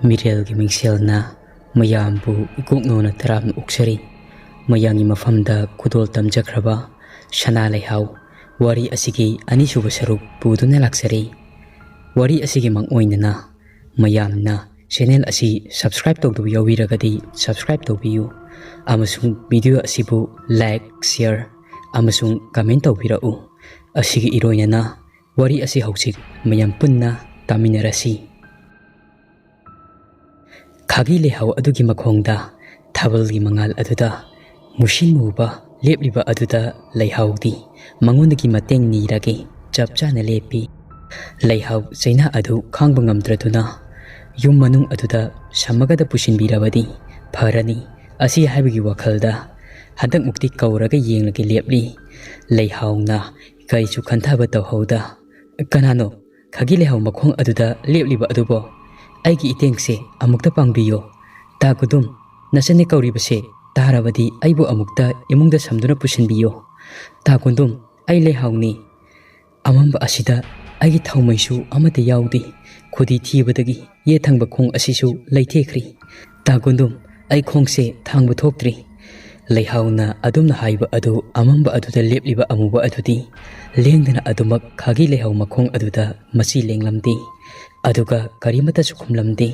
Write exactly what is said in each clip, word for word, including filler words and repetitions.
ꯃꯤꯔꯦꯜꯒꯤ ꯃꯤꯡꯁꯦꯜꯅ ꯃꯌꯥꯝꯕꯨ ꯏꯀꯣꯛꯅꯧꯅ ꯇꯔꯥꯝꯅ ꯑꯣꯛꯆꯔꯤ꯫ ꯃꯌꯥꯝꯒꯤ ꯃꯐꯝꯗ ꯈꯨꯗꯣꯜ ꯇꯝꯖꯈ꯭ꯔꯕ ꯁꯅꯥ ꯂꯩꯍꯥꯎ ꯋꯥꯔꯤ ꯑꯁꯤꯒꯤ ꯑꯅꯤꯁꯨꯕ ꯁꯔꯨꯛ ꯄꯨꯗꯨꯅ ꯂꯥꯛꯆꯔꯤ꯫ ꯋꯥꯔꯤ ꯑꯁꯤꯒꯤ ꯃꯥꯡꯑꯣꯏꯅꯅ ꯃꯌꯥꯝꯅ channel ꯑꯁꯤ subscribe ꯇꯧꯗꯕ ꯌꯥꯎꯕꯤꯔꯒꯗꯤ subscribe ꯇꯧꯕꯤꯌꯨ, ꯑꯃꯁꯨꯡ video ꯑꯁꯤꯕꯨ like, share ꯑꯃꯁꯨꯡ comment ꯇꯧꯕꯤꯔꯛꯎ꯫ ꯑꯁꯤꯒꯤ ꯏꯔꯣꯏꯅꯅ ꯋꯥꯔꯤ ꯑꯁꯤ ꯍꯧꯖꯤꯛ ꯃꯌꯥꯝ ꯄꯨꯟꯅ ꯇꯥꯃꯤꯟꯅꯔꯁꯤ꯫ ꯈꯥꯒꯤ ꯂꯩꯍꯥꯎ ꯑꯗꯨꯒꯤ ꯃꯈꯣꯡꯗ ꯊꯥꯕꯜꯒꯤ ꯃꯉꯥꯜ ꯑꯗꯨꯗ ꯃꯨꯁꯤꯟ ꯃꯨꯕ ꯂꯦꯞꯂꯤꯕ ꯑꯗꯨꯗ ꯂꯩꯍꯥꯎꯗꯤ ꯃꯉꯣꯟꯗꯒꯤ ꯃꯇꯦꯡ ꯅꯤꯔꯒꯦ ꯆꯞ ꯆꯥꯅ ꯂꯦꯞꯄꯤ꯫ ꯂꯩꯍꯥꯎ ꯆꯩꯅꯥ ꯑꯗꯨ ꯈꯥꯡꯕ ꯉꯝꯗ꯭ꯔꯗꯨꯅ ꯌꯨꯝ ꯃꯅꯨꯡ ꯑꯗꯨꯗ ꯁꯝꯃꯒꯗ ꯄꯨꯁꯤꯟꯕꯤꯔꯕꯗꯤ ꯐꯔꯅꯤ꯫ ꯑꯁꯤ ꯍꯥꯏꯕꯒꯤ ꯋꯥꯈꯜꯗ ꯍꯟꯗꯛꯃꯨꯛꯇꯤ ꯀꯧꯔꯒ ꯌꯦꯡꯂꯒꯦ ꯂꯦꯞꯂꯤ꯫ ꯂꯩꯍꯥꯎꯅ ꯀꯩꯁꯨ ꯈꯟꯊꯕ ꯇꯧꯍꯧꯗ, "ꯀꯅꯥꯅꯣ ꯈꯥꯒꯤ ꯂꯩꯍꯥꯎ ꯃꯈꯣꯡ ꯑꯗꯨꯗ ꯂꯦꯞꯂꯤꯕ ꯑꯗꯨꯕꯣ? ꯑꯩꯒꯤ ꯏꯇꯦꯡꯁꯦ ꯑꯃꯨꯛꯇ ꯄꯥꯡꯕꯤꯌꯣ꯫ ꯇꯥ ꯀꯨꯗꯨꯝ, ꯅꯆꯟꯅ ꯀꯧꯔꯤꯕꯁꯦ ꯇꯥꯔꯕꯗꯤ ꯑꯩꯕꯨ ꯑꯃꯨꯛꯇ ꯏꯃꯨꯡꯗ ꯁꯝꯗꯨꯅ ꯄꯨꯁꯤꯟꯕꯤꯌꯣ꯫ ꯇꯥ ꯀꯨꯗꯨꯝ, ꯑꯩ ꯂꯩꯍꯥꯎꯅꯤ꯫ ꯑꯃꯝꯕ ꯑꯁꯤꯗ ꯑꯩꯒꯤ ꯊꯥꯎꯃꯩꯁꯨ ꯑꯃꯠꯇ ꯌꯥꯎꯗꯦ꯫ ꯈꯨꯗꯤ ꯊꯤꯕꯗꯒꯤ ꯌꯦꯠ ꯊꯪꯕ ꯈꯣꯡ ꯑꯁꯤꯁꯨ ꯂꯩꯊꯦꯛꯈ꯭ꯔꯤ꯫ ꯇꯥ ꯀꯨꯗꯨꯝ, ꯑꯩ ꯈꯣꯡꯁꯦ ꯊꯥꯡꯕ ꯊꯣꯛꯇ꯭ꯔꯤ꯫" ꯂꯩꯍꯥꯎꯅ ꯑꯗꯨꯝꯅ ꯍꯥꯏꯕ ꯑꯗꯨ ꯑꯃꯝꯕ ꯑꯗꯨꯗ ꯂꯦꯞꯂꯤꯕ ꯑꯃꯨꯕ ꯑꯗꯨꯗꯤ ꯂꯦꯡꯗꯅ ꯑꯗꯨꯃꯛ ꯈꯥꯒꯤ ꯂꯩꯍꯥꯎ ꯃꯈꯣꯡ ꯑꯗꯨꯗ ꯃꯆꯤ ꯂꯦꯡꯂꯝꯗꯦ꯫ ꯑꯗꯨꯒ ꯀꯔꯤꯃꯠꯇꯁꯨ ꯈꯨꯝꯂꯝꯗꯦ꯫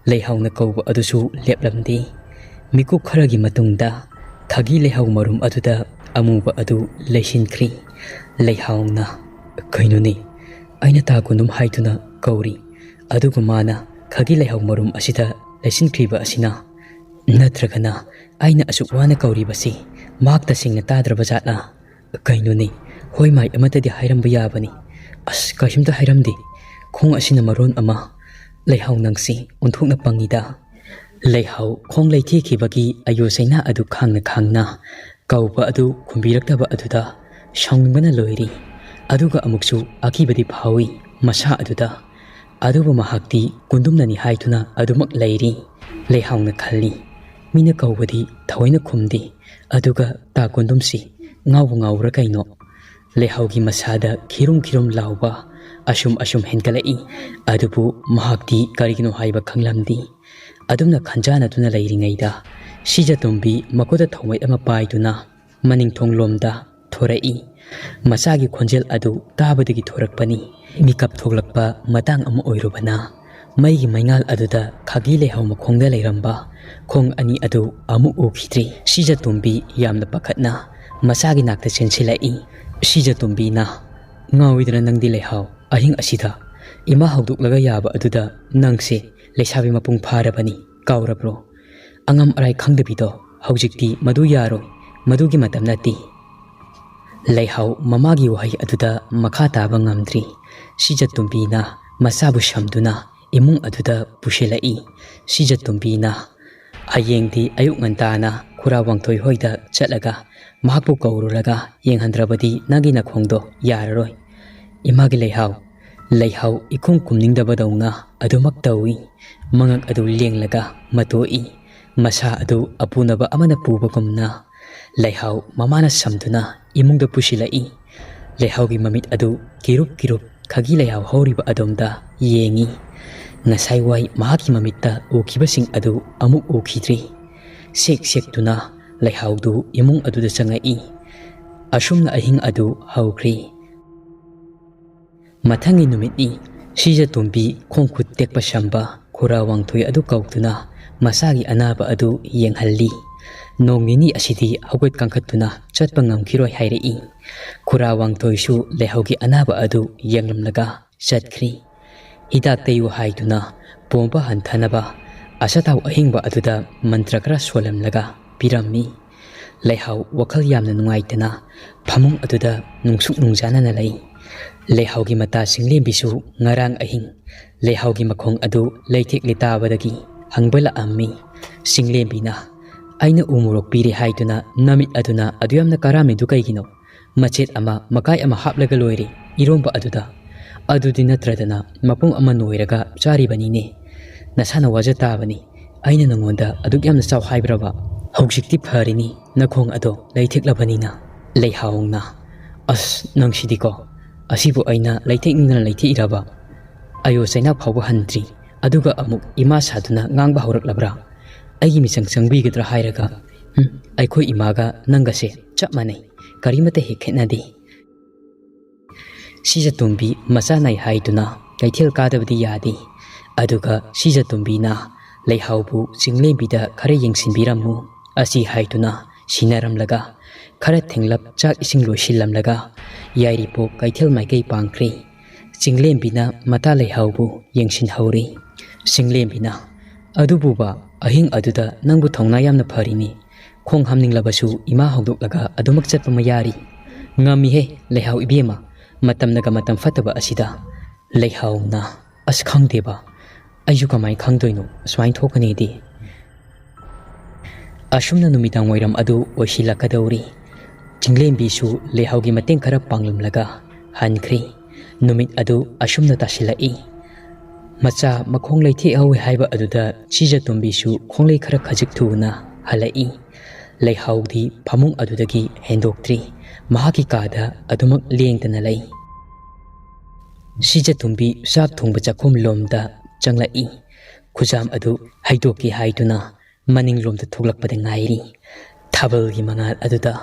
ꯂꯩꯍꯥꯎꯅ ꯀꯧꯕ ꯑꯗꯨꯁꯨ ꯂꯦꯞꯂꯝꯗꯦ꯫ ꯃꯤꯀꯨꯞ ꯈꯔꯒꯤ ꯃꯇꯨꯡꯗ ꯈꯥꯒꯤ ꯂꯩꯍꯥꯎ ꯃꯔꯨꯝ ꯑꯗꯨꯗ ꯑꯃꯨꯕ ꯑꯗꯨ ꯂꯩꯁꯤꯟꯈ꯭ꯔꯤ꯫ ꯂꯩꯍꯥꯎꯅ, "ꯀꯩꯅꯣꯅꯦ, ꯑꯩꯅ ꯇꯥ ꯀꯨꯟꯗꯨꯝ ꯍꯥꯏꯗꯨꯅ ꯀꯧꯔꯤ, ꯑꯗꯨꯒ ꯃꯥꯅ ꯈꯥꯒꯤ ꯂꯩꯍꯥꯎ ꯃꯔꯨꯝ ꯑꯁꯤꯗ ꯂꯩꯁꯤꯟꯈ꯭ꯔꯤꯕ ꯑꯁꯤꯅ? ꯅꯠꯇ꯭ꯔꯒꯅ ꯑꯩꯅ ꯑꯁꯨꯛ ꯋꯥꯅ ꯀꯧꯔꯤꯕꯁꯤ ꯃꯍꯥꯛ ꯇꯁꯦꯡꯅ ꯇꯥꯗ꯭ꯔꯕ ꯖꯥꯠꯂꯥ? ꯀꯩꯅꯣꯅꯦ, ꯍꯣꯏ ꯃꯥꯏ ꯑꯃꯠꯇꯗꯤ ꯍꯥꯏꯔꯝꯕ ꯌꯥꯕꯅꯤ꯫ ꯑꯁ, ꯀꯩꯁꯨꯝꯇ ꯍꯥꯏꯔꯝꯗꯦ꯫ ꯈꯣꯡ ꯑꯁꯤꯅ ꯃꯔꯣꯟ ꯑꯃ꯫ ꯂꯩꯍꯥꯎ ꯅꯪꯁꯤ ꯑꯣꯟꯊꯣꯛꯅ ꯄꯪꯉꯤꯗ꯫" ꯂꯩꯍꯥꯎ ꯈꯣꯡ ꯂꯩꯊꯦꯛꯈꯤꯕꯒꯤ ꯑꯌꯣ ꯆꯩꯅꯥ ꯑꯗꯨ ꯈꯥꯡꯅ ꯈꯥꯡꯅ ꯀꯧꯕ ꯑꯗꯨ ꯈꯨꯝꯕꯤꯔꯛꯇꯕ ꯑꯗꯨꯗ ꯁꯥꯎꯅꯤꯡꯕꯅ ꯂꯣꯏꯔꯤ꯫ ꯑꯗꯨꯒ ꯑꯃꯨꯛꯁꯨ ꯑꯀꯤꯕꯗꯤ ꯐꯥꯎꯏ ꯃꯁꯥ ꯑꯗꯨꯗ꯫ ꯑꯗꯨꯕꯨ ꯃꯍꯥꯛꯇꯤ ꯀꯨꯟꯗꯨꯝꯅꯅꯤ ꯍꯥꯏꯗꯨꯅ ꯑꯗꯨꯃꯛ ꯂꯩꯔꯤ꯫ ꯂꯩꯍꯥꯎꯅ ꯈꯜꯂꯤ, "ꯃꯤꯅ ꯀꯧꯕꯗꯤ ꯊꯑꯣꯏꯅ ꯈꯨꯝꯗꯦ, ꯑꯗꯨꯒ ꯇꯥ ꯀꯨꯟꯗꯨꯝꯁꯤ ꯉꯥꯎꯕ ꯉꯥꯎꯕ꯭ꯔꯥ ꯀꯩꯅꯣ?" ꯂꯩꯍꯥꯎꯒꯤ ꯃꯁꯥꯗ ꯈꯤꯔꯨꯝ ꯈꯤꯔꯨꯝ ꯂꯥꯎꯕ ꯑꯁꯨꯝ ꯑꯁꯨꯝ ꯍꯦꯟꯒꯠꯂꯛꯏ꯫ ꯑꯗꯨꯕꯨ ꯃꯍꯥꯛꯇꯤ ꯀꯔꯤꯒꯤꯅꯣ ꯍꯥꯏꯕ ꯈꯪꯂꯝꯗꯦ꯫ ꯑꯗꯨꯝꯅ ꯈꯟꯖꯥꯟꯅꯗꯨꯅ ꯂꯩꯔꯤꯉꯩꯗ ꯁꯤꯖꯇꯣꯝꯕꯤ ꯃꯈꯨꯠꯇ ꯊꯥꯎꯃꯩ ꯑꯃ ꯄꯥꯏꯗꯨꯅ ꯃꯅꯤꯡ ꯊꯣꯡꯂꯣꯝꯗ ꯊꯣꯔꯛꯏ꯫ ꯃꯆꯥꯒꯤ ꯈꯣꯟꯖꯦꯜ ꯑꯗꯨ ꯇꯥꯕꯗꯒꯤ ꯊꯣꯔꯛꯄꯅꯤ꯫ ꯃꯤꯀꯞ ꯊꯣꯛꯂꯛꯄ ꯃꯇꯥꯡ ꯑꯃ ꯑꯣꯏꯔꯨꯕꯅ ꯃꯩꯒꯤ ꯃꯩꯉꯥꯜ ꯑꯗꯨꯗ ꯈꯥꯒꯤ ꯂꯩꯍꯥꯎ ꯃꯈꯣꯡꯗ ꯂꯩꯔꯝꯕ ꯈꯣꯡ ꯑꯅꯤ ꯑꯗꯨ ꯑꯃꯨꯛ ꯎꯈꯤꯗ꯭ꯔꯤ꯫ ꯁꯤꯖꯇꯣꯝꯕꯤ ꯌꯥꯝꯅ ꯄꯥꯈꯠꯅ ꯃꯆꯥꯒꯤ ꯅꯥꯛꯇ ꯆꯦꯟꯁꯤꯜꯂꯛꯏ꯫ ꯁꯤꯖꯇꯣꯝꯕꯤꯅ, "ꯉꯥꯎꯏꯗꯅ ꯅꯪꯗꯤ ꯂꯩꯍꯥꯎ, ꯑꯍꯤꯡ ꯑꯁꯤꯗ ꯏꯃꯥ ꯍꯧꯗꯣꯛꯂꯒ ꯌꯥꯕ ꯑꯗꯨꯗ ꯅꯪꯁꯦ ꯂꯩꯁꯥꯕꯤ ꯃꯄꯨꯡ ꯐꯥꯔꯕꯅꯤ, ꯀꯥꯎꯔꯕ꯭ꯔꯣ? ꯑꯉꯝ ꯑꯔꯥꯏ ꯈꯪꯗꯕꯤꯗꯣ, ꯍꯧꯖꯤꯛꯇꯤ ꯃꯗꯨ ꯌꯥꯔꯣꯏ, ꯃꯗꯨꯒꯤ ꯃꯇꯝ ꯅꯠꯇꯦ"꯫ ꯂꯩꯍꯥꯎ ꯃꯃꯥꯒꯤ ꯋꯥꯍꯩ ꯑꯗꯨꯗ ꯃꯈꯥ ꯇꯥꯕ ꯉꯝꯗ꯭ꯔꯤ꯫ ꯁꯤꯖꯇꯣꯝꯕꯤꯅ ꯃꯆꯥꯕꯨ ꯁꯝꯗꯨꯅ ꯏꯃꯨꯡ ꯑꯗꯨꯗ ꯄꯨꯁꯤꯜꯂꯛꯏ꯫ ꯁꯤꯖꯇꯣꯝꯕꯤꯅ, "ꯍꯌꯦꯡꯗꯤ ꯑꯌꯨꯛ ꯉꯟꯇꯥꯅ ꯈꯨꯔꯥ ꯋꯥꯡꯊꯣꯏ ꯍꯣꯏꯗ ꯆꯠꯂꯒ ꯃꯍꯥꯛꯄꯨ ꯀꯧꯔꯨꯔꯒ ꯌꯦꯡꯍꯟꯗ꯭ꯔꯕꯗꯤ ꯅꯪꯒꯤ ꯅꯈꯣꯡꯗꯣ ꯌꯥꯔꯔꯣꯏ"꯫ ꯏꯃꯥꯒꯤ ꯂꯩꯍꯥꯎ꯫ ꯂꯩꯍꯥꯎ ꯏꯈꯨꯝ ꯈꯨꯝꯅꯤꯡꯗꯕꯗꯧꯅ ꯑꯗꯨꯃꯛ ꯇꯧꯏ꯫ ꯃꯉꯛ ꯑꯗꯨ ꯂꯦꯡꯂꯒ ꯃꯇꯣꯛꯏ꯫ ꯃꯁꯥ ꯑꯗꯨ ꯑꯄꯨꯅꯕ ꯑꯃꯅ ꯄꯨꯕꯒꯨꯝꯅ ꯂꯩꯍꯥꯎ ꯃꯃꯥꯅ ꯁꯝꯗꯨꯅ ꯏꯃꯨꯡꯗ ꯄꯨꯁꯤꯜꯂꯛꯏ꯫ ꯂꯩꯍꯥꯎꯒꯤ ꯃꯃꯤꯠ ꯑꯗꯨ ꯀꯤꯔꯨꯞ ꯀꯤꯔꯨꯞ ꯈꯥꯒꯤ ꯂꯩꯍꯥꯎ ꯍꯧꯔꯤꯕ ꯑꯗꯣꯝꯗ ꯌꯦꯡꯏ꯫ ꯉꯁꯥꯏ ꯋꯥꯏ ꯃꯍꯥꯛꯀꯤ ꯃꯃꯤꯠꯇ ꯎꯈꯤꯕꯁꯤꯡ ꯑꯗꯨ ꯑꯃꯨꯛ ꯎꯈꯤꯗ꯭ꯔꯤ꯫ ꯁꯦꯛ ꯁꯦꯛꯇꯨꯅ ꯂꯩꯍꯥꯎꯗꯨ ꯏꯃꯨꯡ ꯑꯗꯨꯗ ꯆꯪꯉꯛꯏ꯫ ꯑꯁꯨꯝꯅ ꯑꯍꯤꯡ ꯑꯗꯨ ꯍꯧꯈ꯭ꯔꯤ꯫ ꯃꯊꯪꯒꯤ ꯅꯨꯃꯤꯠꯅꯤ꯫ ꯁꯤꯖꯇꯣꯝꯕꯤ ꯈꯣꯡ ꯈꯨꯠ ꯇꯦꯛꯄ ꯁꯝꯕ ꯈꯨꯔꯥ ꯋꯥꯡꯊꯣꯏ ꯑꯗꯨ ꯀꯧꯗꯨꯅ ꯃꯁꯥꯒꯤ ꯑꯅꯥꯕ ꯑꯗꯨ ꯌꯦꯡꯍꯜꯂꯤ꯫ "ꯅꯣꯡ ꯅꯤꯅꯤ ꯑꯁꯤꯗꯤ ꯍꯧꯒꯠ ꯀꯥꯡꯈꯠꯇꯨꯅ ꯆꯠꯄ ꯉꯝꯈꯤꯔꯣꯏ" ꯍꯥꯏꯔꯛꯏ꯫ ꯈꯨꯔꯥ ꯋꯥꯡꯊꯣꯏꯁꯨ ꯂꯩꯍꯥꯎꯒꯤ ꯑꯅꯥꯕ ꯑꯗꯨ ꯌꯦꯡꯂꯝꯂꯒ ꯆꯠꯈ꯭ꯔꯤ꯫ ꯍꯤꯗꯥꯛ ꯇꯩꯌꯨ ꯍꯥꯏꯗꯨꯅ ꯄꯣꯝꯕ ꯍꯟꯊꯅꯕ ꯑꯆꯥꯊꯥꯎ ꯑꯍꯤꯡꯕ ꯑꯗꯨꯗ ꯃꯟꯇ꯭ꯔ ꯈꯔ ꯁꯣꯜꯂꯝꯂꯒ ꯄꯤꯔꯝꯃꯤ꯫ ꯂꯩꯍꯥꯎ ꯋꯥꯈꯜ ꯌꯥꯝꯅ ꯅꯨꯡꯉꯥꯏꯇꯅ ꯐꯃꯨꯡ ꯑꯗꯨꯗ ꯅꯨꯡꯁꯨꯛ ꯅꯨꯡꯖꯥꯅꯅ ꯂꯩ꯫ ꯂꯩꯍꯥꯎꯒꯤ ꯃꯇꯥ ꯆꯤꯡꯂꯦꯝꯕꯤꯁꯨ ꯉꯔꯥꯡ ꯑꯍꯤꯡ ꯂꯩꯍꯥꯎꯒꯤ ꯃꯈꯣꯡ ꯑꯗꯨ ꯂꯩꯊꯦꯛꯂꯦ ꯇꯥꯕꯗꯒꯤ ꯍꯪꯕ ꯂꯥꯛꯑꯝꯃꯤ꯫ ꯆꯤꯡꯂꯦꯝꯕꯤꯅ, "ꯑꯩꯅ ꯎ ꯃꯣꯔꯣꯛ ꯄꯤꯔꯦ ꯍꯥꯏꯗꯨꯅ ꯅꯃꯤꯠ ꯑꯗꯨꯅ ꯑꯗꯨ ꯌꯥꯝꯅ ꯀꯥꯔꯥꯝꯃꯤꯗꯨ ꯀꯩꯒꯤꯅꯣ? ꯃꯆꯦꯠ ꯑꯃ ꯃꯀꯥꯏ ꯑꯃ ꯍꯥꯞꯂꯒ ꯂꯣꯏꯔꯦ ꯏꯔꯣꯝꯕ ꯑꯗꯨꯗ꯫ ꯑꯗꯨꯗꯤ ꯅꯠꯇ꯭ꯔꯗꯅ ꯃꯄꯨꯝ ꯑꯃ ꯅꯣꯏꯔꯒ ꯆꯥꯔꯤꯕꯅꯤꯅꯦ꯫ ꯅꯁꯥꯅ ꯋꯥꯖ ꯇꯥꯕꯅꯤ꯫ ꯑꯩꯅ ꯅꯉꯣꯟꯗ ꯑꯗꯨꯛ ꯌꯥꯝꯅ ꯆꯥꯎ ꯍꯥꯏꯕ꯭ꯔꯕ? ꯍꯧꯖꯤꯛꯇꯤ ꯐꯔꯤꯅꯤ, ꯅꯈꯣꯡ ꯑꯗꯣ ꯂꯩꯊꯦꯛꯂꯕꯅꯤꯅ"꯫ ꯂꯩꯍꯥꯎꯅ, "ꯑꯁ, ꯅꯪꯁꯤꯗꯤꯀꯣ꯫ ꯑꯁꯤꯕꯨ ꯑꯩꯅ ꯂꯩꯊꯦꯛꯅꯤꯡꯗꯅ ꯂꯩꯊꯦꯛꯏꯔꯕ? ꯑꯌꯣ ꯆꯩꯅꯥ ꯐꯥꯎꯕ ꯍꯟꯗ꯭ꯔꯤ, ꯑꯗꯨꯒ ꯑꯃꯨꯛ ꯏꯃꯥ ꯁꯥꯗꯨꯅ ꯉꯥꯡꯕ ꯍꯧꯔꯛꯂꯕ꯭ꯔꯥ? ꯑꯩꯒꯤ ꯃꯤꯆꯪ ꯆꯪꯕꯤꯒꯗ꯭ꯔꯥ ꯍꯥꯏꯔꯒ, ꯍꯨꯝ, ꯑꯩꯈꯣꯏ ꯏꯃꯥꯒ ꯅꯪꯒꯁꯦ ꯆꯞ ꯃꯥꯟꯅꯩ, ꯀꯔꯤꯃꯠꯇ ꯍꯦꯛ ꯈꯦꯠꯅꯗꯦ꯫ ꯁꯤꯖꯇꯣꯝꯕꯤ ꯃꯆꯥ ꯅꯥꯏ ꯍꯥꯏꯗꯨꯅ ꯀꯩꯊꯦꯜ ꯀꯥꯗꯕꯗꯤ ꯌꯥꯗꯦ꯫ ꯑꯗꯨꯒ ꯁꯤꯖꯇꯣꯝꯕꯤꯅ ꯂꯩꯍꯥꯎꯕꯨ ꯆꯤꯡꯂꯦꯝꯕꯤꯗ ꯈꯔ ꯌꯦꯡꯁꯤꯟꯕꯤꯔꯝꯃꯨ ꯑꯁꯤ ꯍꯥꯏꯗꯨꯅ ꯁꯤꯟꯅꯔꯝꯂꯒ, ꯈꯔ ꯊꯦꯡꯂꯞ ꯆꯥꯛ ꯏꯁꯤꯡ ꯂꯣꯏꯁꯤꯜꯂꯝꯂꯒ ꯌꯥꯏꯔꯤꯄꯣꯛ ꯀꯩꯊꯦꯜ ꯃꯥꯏꯀꯩ ꯄꯥꯡꯈ꯭ꯔꯦ꯫ ꯆꯤꯡꯂꯦꯝꯕꯤꯅ ꯃꯇꯥ ꯂꯩꯍꯥꯎꯕꯨ ꯌꯦꯡꯁꯤꯟꯍꯧꯔꯤ꯫ ꯆꯤꯡꯂꯦꯝꯕꯤꯅ, "ꯑꯗꯨꯕꯨꯕ, ꯑꯍꯤꯡ ꯑꯗꯨꯗ ꯅꯪꯕꯨ ꯊꯧꯅꯥ ꯌꯥꯝꯅ ꯐꯔꯤꯅꯤ꯫ ꯈꯣꯡ ꯍꯥꯝꯅꯤꯡꯂꯕꯁꯨ ꯏꯃꯥ ꯍꯧꯗꯣꯛꯂꯒ ꯑꯗꯨꯃꯛ ꯆꯠꯄ ꯃꯌꯥꯔꯤ꯫ ꯉꯝꯃꯤꯍꯦ, ꯂꯩꯍꯥꯎ ꯏꯕꯦꯝꯃ, ꯃꯇꯝꯅꯒ ꯃꯇꯝ ꯐꯠꯇꯕ ꯑꯁꯤꯗ꯫" ꯂꯩꯍꯥꯎꯅ, "ꯑꯁ, ꯈꯪꯗꯦꯕ, ꯑꯩꯁꯨ ꯀꯃꯥꯏꯅ ꯈꯪꯗꯣꯏꯅꯣ ꯑꯁꯨꯃꯥꯏꯅ ꯊꯣꯛꯀꯅꯤꯗꯤ?" ꯑꯁꯨꯝꯅ ꯅꯨꯃꯤꯗꯥꯡ ꯋꯥꯏꯔꯝ ꯑꯗꯨ ꯑꯣꯏꯁꯤꯜꯂꯛꯀꯗꯧꯔꯤ꯫ ꯆꯤꯡꯂꯦꯝꯕꯤꯁꯨ ꯂꯩꯍꯥꯎꯒꯤ ꯃꯇꯦꯡ ꯈꯔ ꯄꯥꯡꯂꯝꯂꯒ ꯍꯟꯈ꯭ꯔꯦ꯫ ꯅꯨꯃꯤꯠ ꯑꯗꯨ ꯑꯁꯨꯝꯅ ꯇꯥꯁꯤꯜꯂꯛꯏ꯫ ꯃꯆꯥ ꯃꯈꯣꯡ ꯂꯩꯊꯦꯛꯍꯧꯏ ꯍꯥꯏꯕ ꯑꯗꯨꯗ ꯁꯤꯖꯇꯣꯝꯕꯤꯁꯨ ꯈꯣꯡꯂꯩ ꯈꯔ ꯈꯖꯤꯛ ꯊꯨꯅ ꯍꯜꯂꯛꯏ꯫ ꯂꯩꯍꯥꯎꯗꯤ ꯐꯃꯨꯡ ꯑꯗꯨꯗꯒꯤ ꯍꯦꯟꯗꯣꯛꯇ꯭ꯔꯤ꯫ ꯃꯍꯥꯛꯀꯤ ꯀꯥꯗ ꯑꯗꯨꯃꯛ ꯂꯦꯡꯗꯅ ꯂꯩ꯫ ꯁꯤꯖꯇꯣꯝꯕꯤ ꯆꯥꯛ ꯊꯣꯡꯕ ꯆꯥꯛꯈꯨꯝ ꯂꯣꯝꯗ ꯆꯪꯂꯛꯏ꯫ ꯈꯨꯖꯥꯝ ꯑꯗꯨ ꯍꯩꯗꯣꯛꯀꯦ ꯍꯥꯏꯗꯨꯅ ꯃꯅꯤꯡꯂꯣꯝꯗ ꯊꯣꯛꯂꯛꯄꯗ ꯉꯥꯏꯔꯤ꯫ ꯊꯥꯕꯜꯒꯤ ꯃꯉꯥꯜ ꯑꯗꯨꯗ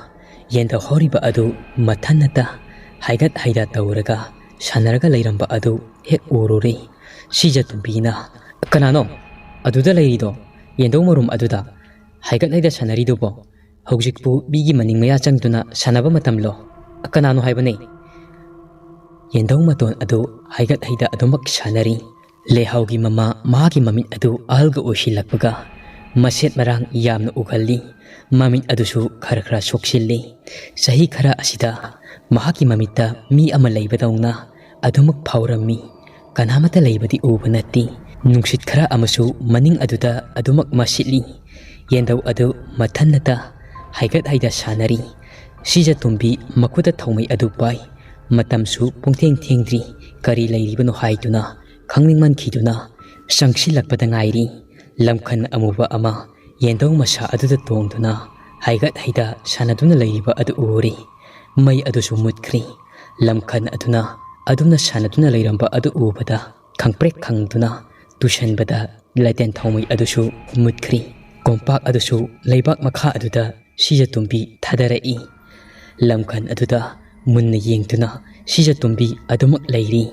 ꯌꯦꯟꯗꯧ ꯍꯧꯔꯤꯕ ꯑꯗꯨ ꯃꯊꯟꯅꯇ ꯍꯥꯏꯒꯠ ꯍꯩꯗ ꯇꯧꯔꯒ ꯁꯥꯟꯅꯔꯒ ꯂꯩꯔꯝꯕ ꯑꯗꯨ ꯍꯦꯛ ꯎꯔꯨꯔꯦ꯫ ꯁꯤꯖꯇꯣꯝꯕꯤꯅ, "ꯀꯅꯥꯅꯣ ꯑꯗꯨꯗ ꯂꯩꯔꯤꯗꯣ? ꯌꯦꯟꯗꯧ ꯃꯔꯨꯝ ꯑꯗꯨꯗ ꯍꯥꯏꯒꯠ ꯍꯩꯗ ꯁꯥꯟꯅꯔꯤꯗꯨꯕꯣ? ꯍꯧꯖꯤꯛꯄꯨ ꯃꯤꯒꯤ ꯃꯅꯤꯡ ꯃꯌꯥ ꯆꯪꯗꯨꯅ ꯁꯥꯟꯅꯕ ꯃꯇꯝꯂꯣ? ꯀꯅꯥꯅꯣ ꯍꯥꯏꯕꯅꯦ?" ꯌꯦꯟꯗꯧ ꯃꯇꯣꯟ ꯑꯗꯨ ꯍꯥꯏꯒꯠ ꯍꯩꯗ ꯑꯗꯨꯃꯛ ꯁꯥꯟꯅꯔꯤ꯫ ꯂꯩꯍꯥꯎꯒꯤ ꯃꯃꯥ ꯃꯍꯥꯛꯀꯤ ꯃꯃꯤꯠ ꯑꯗꯨ ꯑꯍꯜꯒ ꯑꯣꯏꯁꯤꯜꯂꯛꯄꯒ ꯃꯁꯦꯠ ꯃꯔꯥꯡ ꯌꯥꯝꯅ ꯎꯒꯜꯂꯤ꯫ ꯃꯃꯤꯠ ꯑꯗꯨꯁꯨ ꯈꯔ ꯈꯔ ꯁꯣꯛꯆꯤꯜꯂꯤ꯫ ꯆꯍꯤ ꯈꯔ ꯑꯁꯤꯗ ꯃꯍꯥꯛꯀꯤ ꯃꯃꯤꯠꯇ ꯃꯤ ꯑꯃ ꯂꯩꯕꯗꯧꯅ ꯑꯗꯨꯃꯛ ꯐꯥꯎꯔꯝꯃꯤ꯫ ꯀꯅꯥꯃꯠꯇ ꯂꯩꯕꯗꯤ ꯎꯕ ꯅꯠꯇꯦ꯫ ꯅꯨꯡꯁꯤꯠ ꯈꯔ ꯑꯃꯁꯨ ꯃꯅꯤꯡ ꯑꯗꯨꯗ ꯑꯗꯨꯃꯛ ꯃꯁꯤꯠꯂꯤ꯫ ꯌꯦꯟꯗꯧ ꯑꯗꯨ ꯃꯊꯟꯅꯇ ꯍꯥꯏꯒꯠ ꯍꯩꯗ ꯁꯥꯟꯅꯔꯤ꯫ ꯁꯤꯖꯇꯣꯝꯕꯤ ꯃꯈꯨꯠꯇ ꯊꯧꯃꯩ ꯑꯗꯨ ꯄꯥꯏ꯫ ꯃꯇꯝꯁꯨ ꯄꯨꯡꯊꯦꯡ ꯊꯦꯡꯗ꯭ꯔꯤ꯫ ꯀꯔꯤ ꯂꯩꯔꯤꯕꯅꯣ ꯍꯥꯏꯗꯨꯅ ꯈꯪꯅꯤꯡꯃꯟꯈꯤꯗꯨꯅ ꯆꯪꯁꯤꯜꯂꯛꯄꯗ ꯉꯥꯏꯔꯤ꯫ ꯂꯝꯈꯟ ꯑꯃꯨꯕ ꯑꯃ ꯌꯦꯟꯗꯧ ꯃꯁꯥ ꯑꯗꯨꯗ ꯇꯣꯡꯗꯨꯅ ꯍꯥꯏꯒꯠ ꯍꯩꯗ ꯁꯥꯟꯅꯗꯨꯅ ꯂꯩꯔꯤꯕ ꯑꯗꯨ ꯎꯔꯦ꯫ ꯃꯩ ꯑꯗꯨꯁꯨ ꯃꯨꯠꯈ꯭ꯔꯦ꯫ ꯂꯝꯈꯟ ꯑꯗꯨꯅ ꯑꯗꯨꯝꯅ ꯁꯥꯟꯅꯗꯨꯅ ꯂꯩꯔꯝꯕ ꯑꯗꯨ ꯎꯕꯗ ꯈꯪꯄ꯭ꯔꯦꯛ ꯈꯪꯗꯨꯅ ꯇꯨꯁꯟꯕꯗ ꯂꯥꯇꯦꯟ ꯊꯥꯎꯃꯩ ꯑꯗꯨꯁꯨ ꯃꯨꯠꯈ꯭ꯔꯤ꯫ ꯀꯣꯝꯄꯥꯛ ꯑꯗꯨꯁꯨ ꯂꯩꯕꯥꯛ ꯃꯈꯥ ꯑꯗꯨꯗ ꯁꯤꯖꯇꯣꯝꯕꯤ ꯊꯥꯗꯔꯛꯏ꯫ ꯂꯝꯈꯟ ꯑꯗꯨꯗ ꯃꯨꯟꯅ ꯌꯦꯡꯗꯨꯅ ꯁꯤꯖꯇꯣꯝꯕꯤ ꯑꯗꯨꯃꯛ ꯂꯩꯔꯤ꯫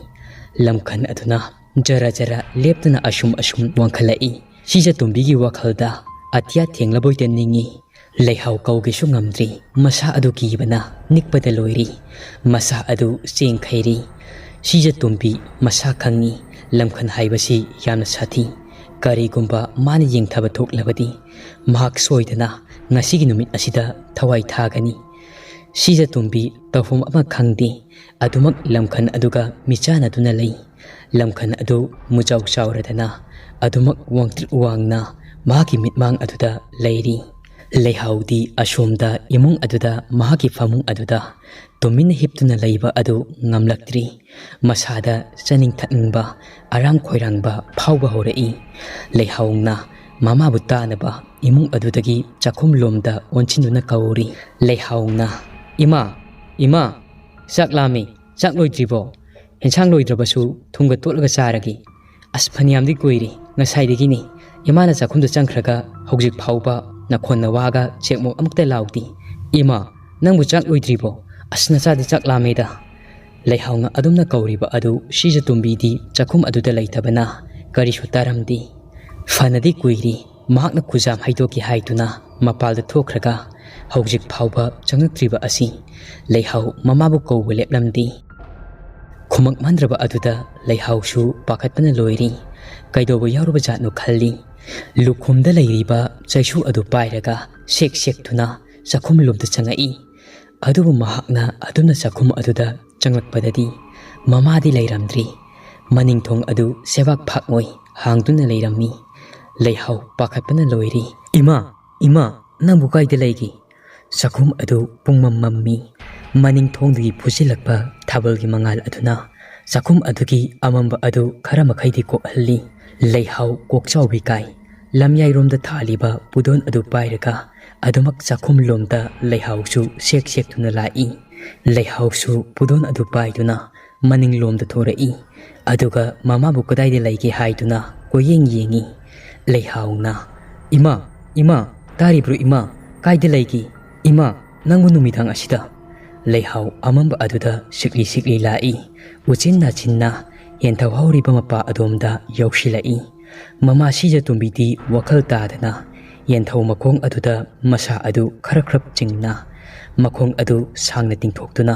ꯂꯝꯈꯟ ꯑꯗꯨꯅ ꯖꯔ ꯖꯔ ꯂꯦꯞꯇꯅ ꯑꯁꯨꯝ ꯑꯁꯨꯝ ꯋꯥꯡꯈꯠꯂꯛꯏ꯫ ꯁꯤꯖꯇꯣꯝꯕꯤꯒꯤ ꯋꯥꯈꯜꯗ ꯑꯇꯤꯌꯥ ꯊꯦꯡꯂꯕꯣꯏꯗ ꯅꯤꯡꯏ꯫ ꯂꯩꯍꯥꯎ ꯀꯧꯒꯦꯁꯨ ꯉꯝꯗ꯭ꯔꯤ꯫ ꯃꯁꯥ ꯑꯗꯨ ꯀꯤꯕꯅ ꯅꯤꯛꯄꯗ ꯂꯣꯏꯔꯤ꯫ ꯃꯁꯥ ꯑꯗꯨ ꯆꯦꯡꯈꯩꯔꯤ꯫ ꯁꯤꯖꯇꯣꯝꯕꯤ ꯃꯁꯥ ꯈꯪꯏ꯫ ꯂꯝꯈꯟ ꯍꯥꯏꯕꯁꯤ ꯌꯥꯝꯅ ꯁꯥꯊꯤ꯫ ꯀꯔꯤꯒꯨꯝꯕ ꯃꯥꯅ ꯌꯦꯡꯊꯕ ꯊꯣꯛꯂꯕꯗꯤ ꯃꯍꯥꯛ ꯁꯣꯏꯗꯅ ꯉꯁꯤꯒꯤ ꯅꯨꯃꯤꯠ ꯑꯁꯤꯗ ꯊꯋꯥꯏ ꯊꯥꯒꯅꯤ꯫ ꯁꯤꯖꯇꯣꯝꯕꯤ ꯇꯧꯐꯝ ꯑꯃ ꯈꯪꯗꯦ꯫ ꯑꯗꯨꯃꯛ ꯂꯝꯈꯟ ꯑꯗꯨꯒ ꯃꯤꯆꯥꯟꯅꯗꯨꯅ ꯂꯩ꯫ ꯂꯝꯈꯟ ꯑꯗꯨ ꯃꯨꯖꯥꯎ ꯆꯥꯎꯔꯗꯅ ꯑꯗꯨꯃꯛ ꯋꯥꯡꯇ꯭ꯔꯤꯛ ꯋꯥꯡꯅ ꯃꯍꯥꯛꯀꯤ ꯃꯤꯠꯃꯥꯡ ꯑꯗꯨꯗ ꯂꯩꯔꯤ꯫ ꯂꯩꯍꯥꯎꯗꯤ ꯑꯁꯣꯝꯗ ꯏꯃꯨꯡ ꯑꯗꯨꯗ ꯃꯍꯥꯛꯀꯤ ꯐꯃꯨꯡ ꯑꯗꯨꯗ ꯇꯨꯃꯤꯟꯅ ꯍꯤꯞꯇꯨꯅ ꯂꯩꯕ ꯑꯗꯨ ꯉꯝꯂꯛꯇ꯭ꯔꯤ꯫ ꯃꯁꯥꯗ ꯆꯥꯅꯤꯡ ꯊꯛꯅꯤꯡꯕ, ꯑꯔꯥꯡ ꯈꯣꯏꯔꯥꯡꯕ ꯐꯥꯎꯕ ꯍꯧꯔꯛꯏ꯫ ꯂꯩꯍꯥꯎꯅ ꯃꯃꯥꯕꯨ ꯇꯥꯅꯕ ꯏꯃꯨꯡ ꯑꯗꯨꯗꯒꯤ ꯆꯥꯛꯈꯨꯝꯂꯣꯝꯗ ꯑꯣꯟꯁꯤꯟꯗꯨꯅ ꯀꯧꯔꯤ꯫ ꯂꯩꯍꯥꯎꯅ, "ꯏꯃꯥ, ꯏꯃꯥ, ꯆꯥꯛ ꯂꯥꯝꯃꯤ, ꯆꯥꯛ ꯂꯣꯏꯗ꯭ꯔꯤꯕꯣ? ꯏꯟꯁꯥꯡ ꯂꯣꯏꯗ꯭ꯔꯕꯁꯨ ꯊꯨꯝꯒ ꯇꯣꯠꯂꯒ ꯆꯥꯔꯒꯦ꯫ ꯑꯁ, ꯐꯅꯌꯥꯝꯗꯤ ꯀꯨꯏꯔꯦ, ꯉꯁꯥꯏꯗꯒꯤꯅꯤ ꯏꯃꯥꯅ ꯆꯥꯛꯈꯨꯝꯗ ꯆꯪꯈ꯭ꯔꯒ ꯍꯧꯖꯤꯛ ꯐꯥꯎꯕ ꯅꯈꯣꯟ ꯅꯋꯥꯒ ꯆꯦꯛꯃꯣꯛ ꯑꯃꯨꯛꯇ ꯂꯥꯎꯗꯦ꯫ ꯏꯃꯥ, ꯅꯪꯕꯨ ꯆꯥꯛ ꯂꯣꯏꯗ꯭ꯔꯤꯕꯣ? ꯑꯁ, ꯅꯆꯥꯗꯤ ꯆꯥꯛ ꯂꯥꯝꯃꯦꯗ"꯫ ꯂꯩꯍꯥꯎꯅ ꯑꯗꯨꯝꯅ ꯀꯧꯔꯤꯕ ꯑꯗꯨ ꯁꯤꯖꯇꯣꯝꯕꯤꯗꯤ ꯆꯥꯛꯈꯨꯝ ꯑꯗꯨꯗ ꯂꯩꯇꯕꯅ ꯀꯔꯤꯁꯨ ꯇꯥꯔꯝꯗꯦ꯫ ꯐꯅꯗꯤ ꯀꯨꯏꯔꯤ ꯃꯍꯥꯛꯅ ꯈꯨꯖꯥꯝ ꯍꯩꯗꯣꯛꯀꯦ ꯍꯥꯏꯗꯨꯅ ꯃꯄꯥꯜꯗ ꯊꯣꯛꯈ꯭ꯔꯒ ꯍꯧꯖꯤꯛ ꯐꯥꯎꯕ ꯆꯪꯂꯛꯇ꯭ꯔꯤꯕ ꯑꯁꯤ꯫ ꯂꯩꯍꯥꯎ ꯃꯃꯥꯕꯨ ꯀꯧꯕ ꯂꯦꯞꯂꯝꯗꯦ꯫ ꯈꯨꯃꯛꯃꯟꯗ꯭ꯔꯕ ꯑꯗꯨꯗ ꯂꯩꯍꯥꯎꯁꯨ ꯄꯥꯈꯠꯄꯅ ꯂꯣꯏꯔꯤ꯫ ꯀꯩꯗꯧꯕ ꯌꯥꯎꯔꯕ ꯖꯥꯠꯅꯣ ꯈꯜꯂꯤ꯫ ꯂꯨꯈꯨꯝꯗ ꯂꯩꯔꯤꯕ ꯆꯩꯁꯨ ꯑꯗꯨ ꯄꯥꯏꯔꯒ ꯁꯦꯛ ꯁꯦꯛꯇꯨꯅ ꯆꯥꯛꯈꯨꯝꯂꯣꯝꯗ ꯆꯪꯉꯛꯏ꯫ ꯑꯗꯨꯕꯨ ꯃꯍꯥꯛꯅ ꯑꯗꯨꯝꯅ ꯆꯥꯛꯈꯨꯝ ꯑꯗꯨꯗ ꯆꯪꯂꯛꯄꯗꯗꯤ ꯃꯃꯥꯗꯤ ꯂꯩꯔꯝꯗ꯭ꯔꯤ꯫ ꯃꯅꯤꯡ ꯊꯣꯡ ꯑꯗꯨ ꯁꯦꯕꯥꯛ ꯐꯥꯛꯉꯣꯏ ꯍꯥꯡꯗꯨꯅ ꯂꯩꯔꯝꯃꯤ꯫ ꯂꯩꯍꯥꯎ ꯄꯥꯈꯠꯄꯅ ꯂꯣꯏꯔꯤ꯫ "ꯏꯃꯥ, ꯏꯃꯥ, ꯅꯪꯕꯨ ꯀꯥꯏꯗ ꯂꯩꯒꯦ?" ꯆꯥꯛꯈꯨꯝ ꯑꯗꯨ ꯄꯨꯡꯃꯝ ꯃꯝꯃꯤ꯫ ꯃꯅꯤꯡ ꯊꯣꯡꯗꯒꯤ ꯐꯨꯖꯤꯜꯂꯛꯄ ꯊꯥꯕꯜꯒꯤ ꯃꯉꯥꯜ ꯑꯗꯨꯅ ꯆꯥꯛꯈꯨꯝ ꯑꯗꯨꯒꯤ ꯑꯃꯝꯕ ꯑꯗꯨ ꯈꯔ ꯃꯈꯩꯗꯤ ꯀꯣꯛꯍꯜꯂꯤ꯫ ꯂꯩꯍꯥꯎ ꯀꯣꯛꯆꯥꯎꯕꯤ ꯀꯥꯏ꯫ ꯂꯝꯌꯥꯏꯔꯣꯝꯗ ꯊꯥꯜꯂꯤꯕ ꯄꯨꯗꯣꯟ ꯑꯗꯨ ꯄꯥꯏꯔꯒ ꯑꯗꯨꯃꯛ ꯆꯥꯛꯈꯨꯝꯂꯣꯝꯗ ꯂꯩꯍꯥꯎꯁꯨ ꯁꯦꯛ ꯁꯦꯛꯇꯨꯅ ꯂꯥꯛꯏ꯫ ꯂꯩꯍꯥꯎꯁꯨ ꯄꯨꯗꯣꯟ ꯑꯗꯨ ꯄꯥꯏꯗꯨꯅ ꯃꯅꯤꯡꯂꯣꯝꯗ ꯊꯣꯔꯛꯏ꯫ ꯑꯗꯨꯒ ꯃꯃꯥꯕꯨ ꯀꯗꯥꯏꯗ ꯂꯩꯒꯦ ꯍꯥꯏꯗꯨꯅ ꯀꯣꯏꯌꯦꯡ ꯌꯦꯡꯏ꯫ ꯂꯩꯍꯥꯎꯅ, "ꯏꯃꯥ, ꯏꯃꯥ, ꯇꯥꯔꯤꯕ꯭ꯔꯣ ꯏꯃꯥ? ꯀꯥꯏꯗ ꯂꯩꯒꯦ? ꯏꯃꯥ, ꯅꯪꯕꯨ ꯅꯨꯃꯤꯗꯥꯡ ꯑꯁꯤꯗ?" ꯂꯩꯍꯥꯎ ꯑꯃꯝꯕ ꯑꯗꯨꯗ ꯁꯤꯛꯂꯤ ꯁꯤꯛꯂꯤ ꯂꯥꯛꯏ꯫ ꯎꯆꯤꯟ ꯅꯥꯆꯤꯟꯅ ꯌꯦꯟꯊꯧ ꯍꯧꯔꯤꯕ ꯃꯄꯥ ꯑꯗꯣꯝꯗ ꯌꯧꯁꯤꯜꯂꯛꯏ꯫ ꯃꯃꯥ ꯁꯤꯖꯇꯣꯝꯕꯤꯗꯤ ꯋꯥꯈꯜ ꯇꯥꯗꯅ ꯌꯦꯟꯊꯧ ꯃꯈꯣꯡ ꯑꯗꯨꯗ ꯃꯁꯥ ꯑꯗꯨ ꯈꯔ ꯈꯔ ꯆꯤꯡꯅ, ꯃꯈꯣꯡ ꯑꯗꯨ ꯁꯥꯡꯅ ꯇꯤꯡꯊꯣꯛꯇꯨꯅ,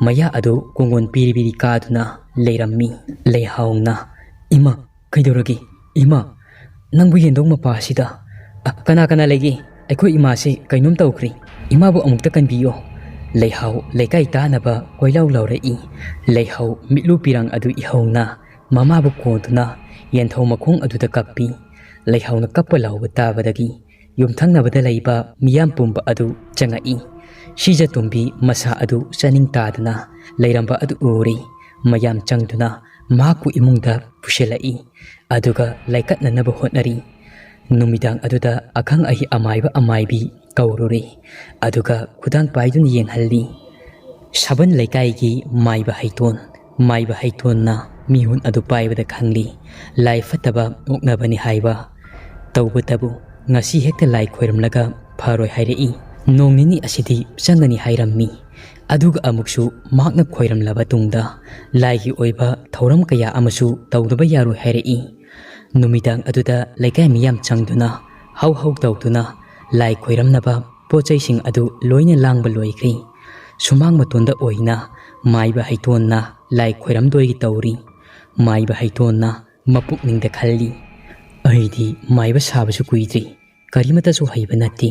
ꯃꯌꯥ ꯑꯗꯨ ꯀꯣꯡꯒꯣꯟ ꯄꯤꯔꯤ ꯄꯤꯔꯤ ꯀꯥꯗꯨꯅ ꯂꯩꯔꯝꯃꯤ꯫ ꯂꯩꯍꯥꯎꯅ, "ꯏꯃꯥ, ꯀꯩꯗꯧꯔꯒꯦ? ꯏꯃꯥ, ꯅꯪꯕꯨ ꯌꯦꯟꯊꯧ ꯃꯄꯥ ꯑꯁꯤꯗ?" "ꯑ, ꯀꯅꯥ ꯀꯅꯥ ꯂꯩꯒꯦ? ꯑꯩꯈꯣꯏ ꯏꯃꯥꯁꯤ ꯀꯩꯅꯣꯝ ꯇꯧꯈ꯭ꯔꯦ꯫ ꯏꯃꯥꯕꯨ ꯑꯃꯨꯛꯇ ꯀꯟꯕꯤꯌꯣ꯫" ꯂꯩꯍꯥꯎ ꯂꯩꯀꯥꯏ ꯇꯥꯅꯕ ꯀꯣꯏꯂꯥꯎ ꯂꯥꯎꯔꯛꯏ꯫ ꯂꯩꯍꯥꯎ ꯃꯤꯠꯂꯨ ꯄꯤꯔꯥꯡ ꯑꯗꯨ ꯏꯍꯧꯅ ꯃꯃꯥꯕꯨ ꯀꯣꯟꯗꯨꯅ ꯌꯦꯟꯊꯧ ꯃꯈꯣꯡ ꯑꯗꯨꯗ ꯀꯞꯄꯤ꯫ ꯂꯩꯍꯥꯎꯅ ꯀꯞꯄ ꯂꯥꯎꯕ ꯇꯥꯕꯗꯒꯤ ꯌꯨꯝꯊꯪꯅꯕꯗ ꯂꯩꯕ ꯃꯤꯌꯥꯝ ꯄꯨꯝꯕ ꯑꯗꯨ ꯆꯪꯉꯛꯏ꯫ ꯁꯤꯖꯇꯣꯝꯕꯤ ꯃꯁꯥ ꯑꯗꯨ ꯆꯥꯅꯤꯡ ꯇꯥꯗꯅ ꯂꯩꯔꯝꯕ ꯑꯗꯨ ꯎꯔꯦ꯫ ꯃꯌꯥꯝ ꯆꯪꯗꯨꯅ ꯃꯍꯥꯛꯄꯨ ꯏꯃꯨꯡꯗ ꯄꯨꯁꯤꯜꯂꯛꯏ꯫ ꯑꯗꯨꯒ ꯂꯥꯏꯀꯠꯅꯅꯕ ꯍꯣꯠꯅꯔꯤ꯫ ꯅꯨꯃꯤꯗꯥꯡ ꯑꯗꯨꯗ ꯑꯈꯪ ꯑꯍꯩ ꯑꯃꯥꯏꯕ ꯑꯃꯥꯏꯕꯤ ꯀꯧꯔꯨꯔꯦ꯫ ꯑꯗꯨꯒ ꯈꯨꯗꯥꯡ ꯄꯥꯏꯗꯨꯅ ꯌꯦꯡꯍꯜꯂꯤ꯫ ꯁꯥꯕꯟ ꯂꯩꯀꯥꯏꯒꯤ ꯃꯥꯏꯕ ꯍꯩꯇꯣꯟ, ꯃꯥꯏꯕ ꯍꯩꯇꯣꯟꯅ ꯃꯤꯍꯨꯟ ꯑꯗꯨ ꯄꯥꯏꯕꯗ ꯈꯪꯂꯤ ꯂꯥꯏ ꯐꯠꯇꯕ ꯑꯣꯛꯅꯕꯅꯤ ꯍꯥꯏꯕ꯫ ꯇꯧꯕꯇꯕꯨ ꯉꯁꯤ ꯍꯦꯛꯇ ꯂꯥꯏ ꯈꯣꯏꯔꯝꯂꯒ ꯐꯔꯣꯏ ꯍꯥꯏꯔꯛꯏ꯫ ꯅꯣꯡ ꯅꯤꯅꯤ ꯑꯁꯤꯗꯤ ꯆꯪꯒꯅꯤ ꯍꯥꯏꯔꯝꯃꯤ꯫ ꯑꯗꯨꯒ ꯑꯃꯨꯛꯁꯨ ꯃꯍꯥꯛꯅ ꯈꯣꯏꯔꯝꯂꯕ ꯇꯨꯡꯗ ꯂꯥꯏꯒꯤ ꯑꯣꯏꯕ ꯊꯧꯔꯝ ꯀꯌꯥ ꯑꯃꯁꯨ ꯇꯧꯗꯕ ꯌꯥꯔꯣꯏ ꯍꯥꯏꯔꯛꯏ꯫ ꯅꯨꯃꯤꯗꯥꯡ ꯑꯗꯨꯗ ꯂꯩꯀꯥꯏ ꯃꯤꯌꯥꯝ ꯆꯪꯗꯨꯅ ꯍꯧ ꯍꯧ ꯇꯧꯗꯨꯅ ꯂꯥꯏ ꯈꯣꯏꯔꯝꯅꯕ ꯄꯣꯠ ꯆꯩꯁꯤꯡ ꯑꯗꯨ ꯂꯣꯏꯅ ꯂꯥꯡꯕ ꯂꯣꯏꯈ꯭ꯔꯦ꯫ ꯁꯨꯃꯥꯡ ꯃꯇꯣꯟꯗ ꯑꯣꯏꯅ ꯃꯥꯏꯕ ꯍꯩꯇꯣꯟꯅ ꯂꯥꯏ ꯈꯣꯏꯔꯝꯗꯣꯏꯒꯤ ꯇꯧꯔꯤ꯫ ꯃꯥꯏꯕ ꯍꯩꯇꯣꯟꯅ ꯃꯄꯨꯛꯅꯤꯡꯗ ꯈꯜꯂꯤ, "ꯑꯩꯗꯤ ꯃꯥꯏꯕ ꯁꯥꯕꯁꯨ ꯀꯨꯏꯗ꯭ꯔꯤ, ꯀꯔꯤꯃꯇꯁꯨ ꯍꯩꯕ ꯅꯠꯇꯦ꯫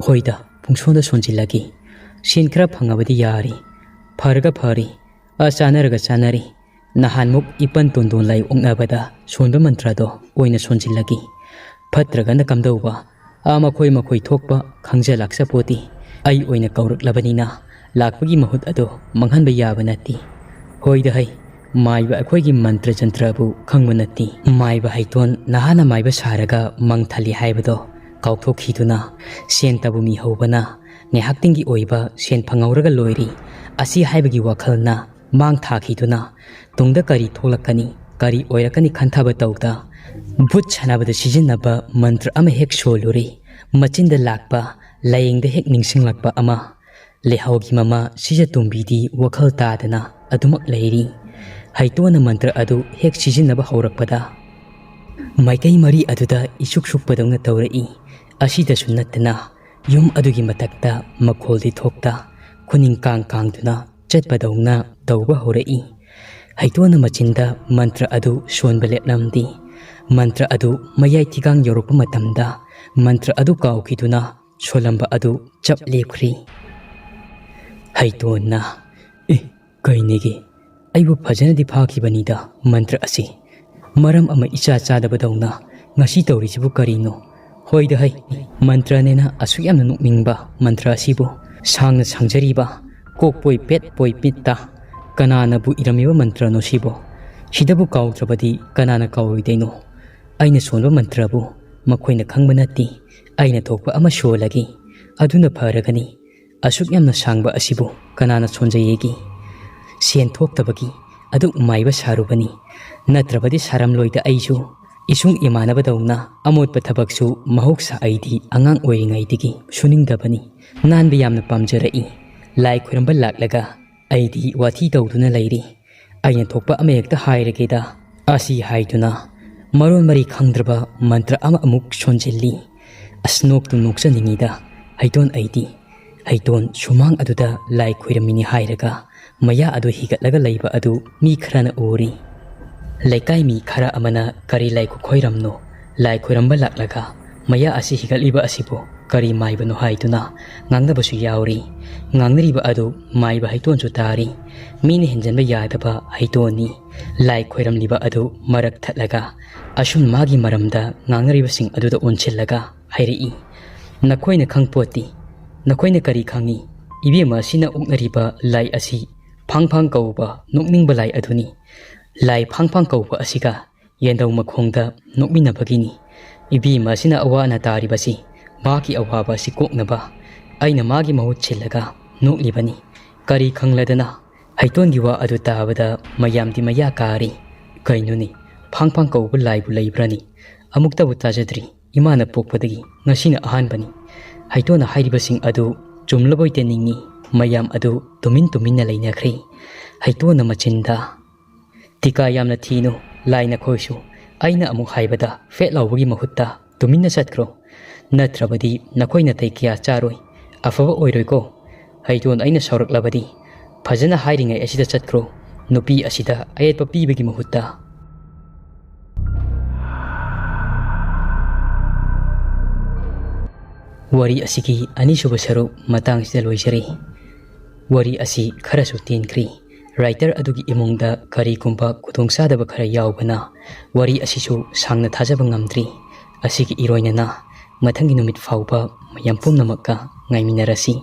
ꯍꯣꯏꯗ, ꯄꯨꯡꯁꯣꯟꯗ ꯁꯣꯟꯖꯤꯜꯂꯒꯦ꯫ ꯁꯦꯟ ꯈꯔ ꯐꯪꯉꯕꯗꯤ ꯌꯥꯔꯦ꯫ ꯐꯔꯒ ꯐꯔꯦ, ꯑ ꯆꯥꯅꯔꯒ ꯆꯥꯅꯔꯦ꯫ ꯅꯍꯥꯟꯃꯨꯛ ꯏꯄꯟ ꯇꯣꯟꯗꯣꯟ ꯂꯥꯏ ꯑꯣꯛꯅꯕꯗ ꯁꯣꯟꯕ ꯃꯟꯇ꯭ꯔꯗꯣ ꯑꯣꯏꯅ ꯁꯣꯟꯖꯤꯜꯂꯒꯦ꯫ ꯐꯠꯇ꯭ꯔꯒꯅ ꯀꯝꯗꯧꯕ? ꯑꯥ ꯃꯈꯣꯏ ꯃꯈꯣꯏ ꯊꯣꯛꯄ ꯈꯪꯖ ꯂꯥꯛꯆꯄꯣꯠꯇꯦ꯫ ꯑꯩ ꯑꯣꯏꯅ ꯀꯧꯔꯛꯂꯕꯅꯤꯅ ꯂꯥꯛꯄꯒꯤ ꯃꯍꯨꯠ ꯑꯗꯣ ꯃꯥꯡꯍꯟꯕ ꯌꯥꯕ ꯅꯠꯇꯦ꯫ ꯍꯣꯏꯗ ꯍꯩ, ꯃꯥꯏꯕ ꯑꯩꯈꯣꯏꯒꯤ ꯃꯟꯇ꯭ꯔ ꯖꯟꯇ꯭ꯔꯕꯨ ꯈꯪꯕ ꯅꯠꯇꯦ꯫ ꯃꯥꯏꯕ ꯍꯩꯇꯣꯟ ꯅꯍꯥꯅ ꯃꯥꯏꯕ ꯁꯥꯔꯒ ꯃꯪ ꯊꯜꯂꯤ ꯍꯥꯏꯕꯗꯣ ꯀꯥꯎꯊꯣꯛꯈꯤꯗꯨꯅ, ꯁꯦꯟ ꯇꯥꯕꯨ ꯃꯤ ꯍꯧꯕꯅ ꯉꯥꯏꯍꯥꯛꯇꯪꯒꯤ ꯑꯣꯏꯕ ꯁꯦꯟ ꯐꯪꯍꯧꯔꯒ ꯂꯣꯏꯔꯤ ꯑꯁꯤ ꯍꯥꯏꯕꯒꯤ ꯋꯥꯈꯜꯅ ꯃꯥꯡ ꯊꯥꯈꯤꯗꯨꯅ, ꯇꯨꯡꯗ ꯀꯔꯤ ꯊꯣꯛꯂꯛꯀꯅꯤ, ꯀꯔꯤ ꯑꯣꯏꯔꯛꯀꯅꯤ ꯈꯟꯊꯕ ꯇꯧꯗ, ꯚꯨꯠ ꯁꯥꯟꯅꯕꯗ ꯁꯤꯖꯤꯟꯅꯕ ꯃꯟꯇ꯭ꯔ ꯑꯃ ꯍꯦꯛ ꯁꯣꯜꯂꯨꯔꯦ꯫ ꯃꯆꯤꯟꯗ ꯂꯥꯛꯄ, ꯂꯥꯏꯌꯦꯡꯗ ꯍꯦꯛ ꯅꯤꯡꯁꯤꯡꯂꯛꯄ ꯑꯃ꯫ ꯂꯩꯍꯥꯎꯒꯤ ꯃꯃꯥ ꯁꯤꯖ ꯇꯣꯝꯕꯤꯗꯤ ꯋꯥꯈꯜ ꯇꯥꯗꯅ ꯑꯗꯨꯃꯛ ꯂꯩꯔꯤ꯫ ꯍꯩꯇꯣꯟꯅ ꯃꯟꯇ꯭ꯔ ꯑꯗꯨ ꯍꯦꯛ ꯁꯤꯖꯤꯟꯅꯕ ꯍꯧꯔꯛꯄꯗ, ꯃꯥꯏꯀꯩ ꯃꯔꯤ ꯑꯗꯨꯗ ꯏꯁꯨꯛ ꯁꯨꯛꯄꯗꯧꯅ ꯇꯧꯔꯛꯏ꯫ ꯑꯁꯤꯗꯁꯨ ꯅꯠꯇꯅ, ꯌꯨꯝ ꯑꯗꯨꯒꯤ ꯃꯊꯛꯇ ꯃꯈꯣꯜꯗꯤ ꯊꯣꯛꯇ, ꯈꯨꯅꯤꯡ ꯀꯥꯡ ꯀꯥꯡꯗꯨꯅ ꯆꯠꯄꯗꯧꯅ ꯇꯧꯕ ꯍꯧꯔꯛꯏ꯫ ꯍꯩꯇꯣꯟꯅ ꯃꯆꯤꯟꯗ ꯃꯟꯇ꯭ꯔ ꯑꯗꯨ ꯁꯣꯟꯕ ꯂꯦꯞꯂꯝꯗꯦ꯫ ꯃꯟꯇ꯭ꯔ ꯑꯗꯨ ꯃꯌꯥꯏ ꯊꯤꯒꯥꯡ ꯌꯧꯔꯛꯄ ꯃꯇꯝꯗ, ꯃꯟꯇ꯭ꯔ ꯑꯗꯨ ꯀꯥꯎꯈꯤꯗꯨꯅ ꯁꯣꯜꯂꯝꯕ ꯑꯗꯨ ꯆꯞ ꯂꯦꯞꯈ꯭ꯔꯤ꯫ ꯍꯩꯇꯣꯟꯅ, "ꯑꯦ, ꯀꯩꯅꯦꯒꯦ? ꯑꯩꯕꯨ ꯐꯖꯅꯗꯤ ꯐꯥꯈꯤꯕꯅꯤꯗ ꯃꯟꯇ꯭ꯔ ꯑꯁꯤ꯫ ꯃꯔꯝ ꯑꯃ ꯏꯆꯥ ꯆꯥꯗꯕꯗꯧꯅ ꯉꯁꯤ ꯇꯧꯔꯤꯁꯤꯕꯨ ꯀꯔꯤꯅꯣ? ꯍꯣꯏꯗ ꯍꯩ, ꯃꯟꯇ꯭ꯔꯅꯦꯅ ꯑꯁꯨꯛ ꯌꯥꯝꯅ ꯅꯣꯛꯅꯤꯡꯕ ꯃꯟꯇ꯭ꯔ ꯑꯁꯤꯕꯨ ꯁꯥꯡꯅ ꯁꯥꯡꯖꯔꯤꯕ, ꯀꯣꯛꯄꯣꯏ ꯄꯦꯠꯄꯣꯏ ꯄꯤꯠꯇ ꯀꯅꯥꯅꯕꯨ ꯏꯔꯝꯃꯤꯕ ꯃꯟꯇ꯭ꯔꯅꯣ ꯁꯤꯕꯨ? ꯁꯤꯗꯕꯨ ꯀꯥꯎꯗ꯭ꯔꯕꯗꯤ ꯀꯅꯥꯅ ꯀꯥꯎꯔꯣꯏꯗꯣꯏꯅꯣ? ꯑꯩꯅ ꯁꯣꯟꯕ ꯃꯟꯇ꯭ꯔꯕꯨ ꯃꯈꯣꯏꯅ ꯈꯪꯕ ꯅꯠꯇꯦ꯫ ꯑꯩꯅ ꯊꯣꯛꯄ ꯑꯃ ꯁꯣꯜꯂꯒꯦ, ꯑꯗꯨꯅ ꯐꯔꯒꯅꯤ꯫ ꯑꯁꯨꯛ ꯌꯥꯝꯅ ꯁꯥꯡꯕ ꯑꯁꯤꯕꯨ ꯀꯅꯥꯅ ꯁꯣꯟꯖꯩꯌꯦꯒꯦ? ꯁꯦꯟ ꯊꯣꯛꯇꯕꯒꯤ ꯑꯗꯨꯛ ꯃꯥꯏꯕ ꯁꯥꯔꯨꯕꯅꯤ꯫ ꯅꯠꯇ꯭ꯔꯕꯗꯤ ꯁꯥꯔꯝꯂꯣꯏꯗ ꯑꯩꯁꯨ꯫ ꯏꯁꯨꯡ ꯏꯃꯥꯟꯅꯕꯗꯧꯅ ꯑꯃꯣꯠꯄ ꯊꯕꯛꯁꯨ ꯃꯍꯧꯁꯥ ꯑꯩꯗꯤ ꯑꯉꯥꯡ ꯑꯣꯏꯔꯤꯉꯩꯗꯒꯤ ꯁꯨꯅꯤꯡꯗꯕꯅꯤ꯫ ꯅꯥꯟꯕ ꯌꯥꯝꯅ ꯄꯥꯝꯖꯔꯛꯏ꯫ ꯂꯥꯏ ꯈꯨꯔꯨꯝꯕ ꯂꯥꯛꯂꯒ ꯑꯩꯗꯤ ꯋꯥꯊꯤ ꯇꯧꯗꯨꯅ ꯂꯩꯔꯤ꯫ ꯑꯩꯅ ꯊꯣꯛꯄ ꯑꯃ ꯍꯦꯛꯇ ꯍꯥꯏꯔꯒꯦꯗ" ꯑꯁꯤ ꯍꯥꯏꯗꯨꯅ ꯃꯔꯣꯟ ꯃꯔꯤ ꯈꯪꯗ꯭ꯔꯕ ꯃꯟꯇ꯭ꯔ ꯑꯃ ꯑꯃꯨꯛ ꯁꯣꯟꯖꯤꯜꯂꯤ꯫ ꯑꯁ, ꯅꯣꯛꯇꯨ ꯅꯣꯛꯆꯅꯤꯡꯉꯤꯗ ꯍꯩꯇꯣꯟ ꯑꯩꯗꯤ꯫ ꯍꯩꯇꯣꯟ ꯁꯨꯃꯥꯡ ꯑꯗꯨꯗ ꯂꯥꯏ ꯈꯣꯏꯔꯝꯃꯤꯅꯤ ꯍꯥꯏꯔꯒ ꯃꯌꯥ ꯑꯗꯨ ꯍꯤꯒꯠꯂꯒ ꯂꯩꯕ ꯑꯗꯨ ꯃꯤ ꯈꯔꯅ ꯎꯔꯤ꯫ ꯂꯩꯀꯥꯏ ꯃꯤ ꯈꯔ ꯑꯃꯅ "ꯀꯔꯤ ꯂꯥꯏ ꯈꯨꯈꯣꯏꯔꯝꯅꯣ? ꯂꯥꯏ ꯈꯣꯏꯔꯝꯕ ꯂꯥꯛꯂꯒ ꯃꯌꯥ ꯑꯁꯤ ꯍꯤꯒꯠꯂꯤꯕ ꯑꯁꯤꯕꯨ ꯀꯔꯤ ꯃꯥꯏꯕꯅꯣ?" ꯍꯥꯏꯗꯨꯅ ꯉꯥꯡꯅꯕꯁꯨ ꯌꯥꯎꯔꯤ꯫ ꯉꯥꯡꯅꯔꯤꯕ ꯑꯗꯨ ꯃꯥꯏꯕ ꯍꯩꯇꯣꯟꯁꯨ ꯇꯥꯔꯤ꯫ ꯃꯤꯅ ꯍꯦꯟꯖꯟꯕ ꯌꯥꯗꯕ ꯍꯩꯇꯣꯟꯅꯤ꯫ ꯂꯥꯏ ꯈꯣꯏꯔꯝꯂꯤꯕ ꯑꯗꯨ ꯃꯔꯛ ꯊꯠꯂꯒ ꯑꯁꯨꯝ ꯃꯥꯒꯤ ꯃꯔꯝꯗ ꯉꯥꯡꯅꯔꯤꯕꯁꯤꯡ ꯑꯗꯨꯗ ꯑꯣꯟꯁꯤꯜꯂꯒ ꯍꯥꯏꯔꯛꯏ, "ꯅꯈꯣꯏꯅ ꯈꯪꯄꯣꯠꯇꯦ꯫ ꯅꯈꯣꯏꯅ ꯀꯔꯤ ꯈꯪꯉꯤ? ꯏꯕꯦꯝꯃ ꯑꯁꯤꯅ ꯑꯣꯛꯅꯔꯤꯕ ꯂꯥꯏ ꯑꯁꯤ ꯐꯥꯡ ꯐꯥꯡ ꯀꯧꯕ ꯅꯣꯛꯅꯤꯡꯕ ꯂꯥꯏ ꯑꯗꯨꯅꯤ꯫ ꯂꯥꯏ ꯐꯥꯡ ꯐꯥꯡ ꯀꯧꯕ ꯑꯁꯤꯒ ꯌꯦꯟꯗꯧ ꯃꯈꯣꯡꯗ ꯅꯣꯛꯃꯤꯟꯅꯕꯒꯤꯅꯤ꯫ ꯏꯕꯦꯝꯃ ꯑꯁꯤꯅ ꯑꯋꯥ ꯑꯅꯥ ꯇꯥꯔꯤꯕꯁꯤ ꯃꯍꯥꯛꯀꯤ ꯑꯋꯥꯕ ꯑꯁꯤ ꯀꯣꯛꯅꯕ ꯑꯩꯅ ꯃꯥꯒꯤ ꯃꯍꯨꯠ ꯁꯤꯜꯂꯒ ꯅꯣꯛꯂꯤꯕꯅꯤ꯫ ꯀꯔꯤ ꯈꯪꯂꯗꯅ ꯍꯩꯇꯣꯟꯒꯤ ꯋꯥ ꯑꯗꯨ ꯇꯥꯕꯗ ꯃꯌꯥꯝꯗꯤ ꯃꯌꯥ ꯀꯥꯔꯤ꯫ ꯀꯩꯅꯣꯅꯤ, ꯐꯥꯡ ꯐꯥꯡ ꯀꯧꯕ ꯂꯥꯏꯕꯨ ꯂꯩꯕ꯭ꯔꯅꯤ? ꯑꯃꯨꯛꯇꯕꯨ ꯇꯥꯖꯗ꯭ꯔꯤ꯫ ꯏꯃꯥꯅ ꯄꯣꯛꯄꯗꯒꯤ ꯉꯁꯤꯅ ꯑꯍꯥꯟꯕꯅꯤ꯫ ꯍꯩꯇꯣꯟꯅ ꯍꯥꯏꯔꯤꯕꯁꯤꯡ ꯑꯗꯨ ꯆꯨꯝꯂꯕꯣꯏ ꯇꯦꯅꯤꯡꯉꯤ꯫ ꯃꯌꯥꯝ ꯑꯗꯨ ꯇꯨꯃꯤꯟ ꯇꯨꯃꯤꯟꯅ ꯂꯩꯅꯈ꯭ꯔꯦ꯫ ꯍꯩꯇꯣꯟꯅ ꯃꯆꯤꯟꯗ, "ꯇꯤꯀꯥ ꯌꯥꯝꯅ ꯊꯤꯅꯨ, ꯂꯥꯏ ꯅꯈꯣꯏꯁꯨ꯫ ꯑꯩꯅ ꯑꯃꯨꯛ ꯍꯥꯏꯕꯗ ꯐꯦꯠ ꯂꯥꯎꯕꯒꯤ ꯃꯍꯨꯠꯇ ꯇꯨꯃꯤꯟꯅ ꯆꯠꯈ꯭ꯔꯣ꯫ ꯅꯠꯇ꯭ꯔꯕꯗꯤ ꯅꯈꯣꯏ ꯅꯥꯇꯩ ꯀꯌꯥ ꯆꯥꯔꯣꯏ꯫ ꯑꯐꯕ ꯑꯣꯏꯔꯣꯏꯀꯣ꯫ ꯍꯩꯇꯣꯟ, ꯑꯩꯅ ꯁꯥꯎꯔꯛꯂꯕꯗꯤ ꯐꯖꯅ ꯍꯥꯏꯔꯤꯉꯩ ꯑꯁꯤꯗ ꯆꯠꯈ꯭ꯔꯣ꯫ ꯅꯨꯄꯤ ꯑꯁꯤꯗ ꯑꯌꯦꯠꯄ ꯄꯤꯕꯒꯤ ꯃꯍꯨꯠꯇ"꯫ ꯋꯥꯔꯤ ꯑꯁꯤꯒꯤ ꯑꯅꯤꯁꯨꯕ ꯁꯔꯨꯛ ꯃꯇꯥꯡꯁꯤꯗ ꯂꯣꯏꯖꯔꯦ꯫ ꯋꯥꯔꯤ ꯑꯁꯤ ꯈꯔꯁꯨ ꯇꯦꯟꯈ꯭ꯔꯦ꯫ ꯔꯥꯏꯇꯔ ꯑꯗꯨꯒꯤ ꯏꯃꯨꯡꯗ ꯀꯔꯤꯒꯨꯝꯕ ꯈꯨꯗꯣꯡꯆꯥꯗꯕ ꯈꯔ ꯌꯥꯎꯕꯅ ꯋꯥꯔꯤ ꯑꯁꯤꯁꯨ ꯁꯥꯡꯅ ꯊꯥꯖꯕ ꯉꯝꯗ꯭ꯔꯤ꯫ ꯑꯁꯤꯒꯤ ꯏꯔꯣꯏꯅꯅ ꯃꯊꯪꯒꯤ ꯅꯨꯃꯤꯠ ꯐꯥꯎꯕ ꯃꯌꯥꯝ ꯄꯨꯝꯅꯃꯛꯀ ꯉꯥꯏꯃꯤꯟꯅꯔꯁꯤ꯫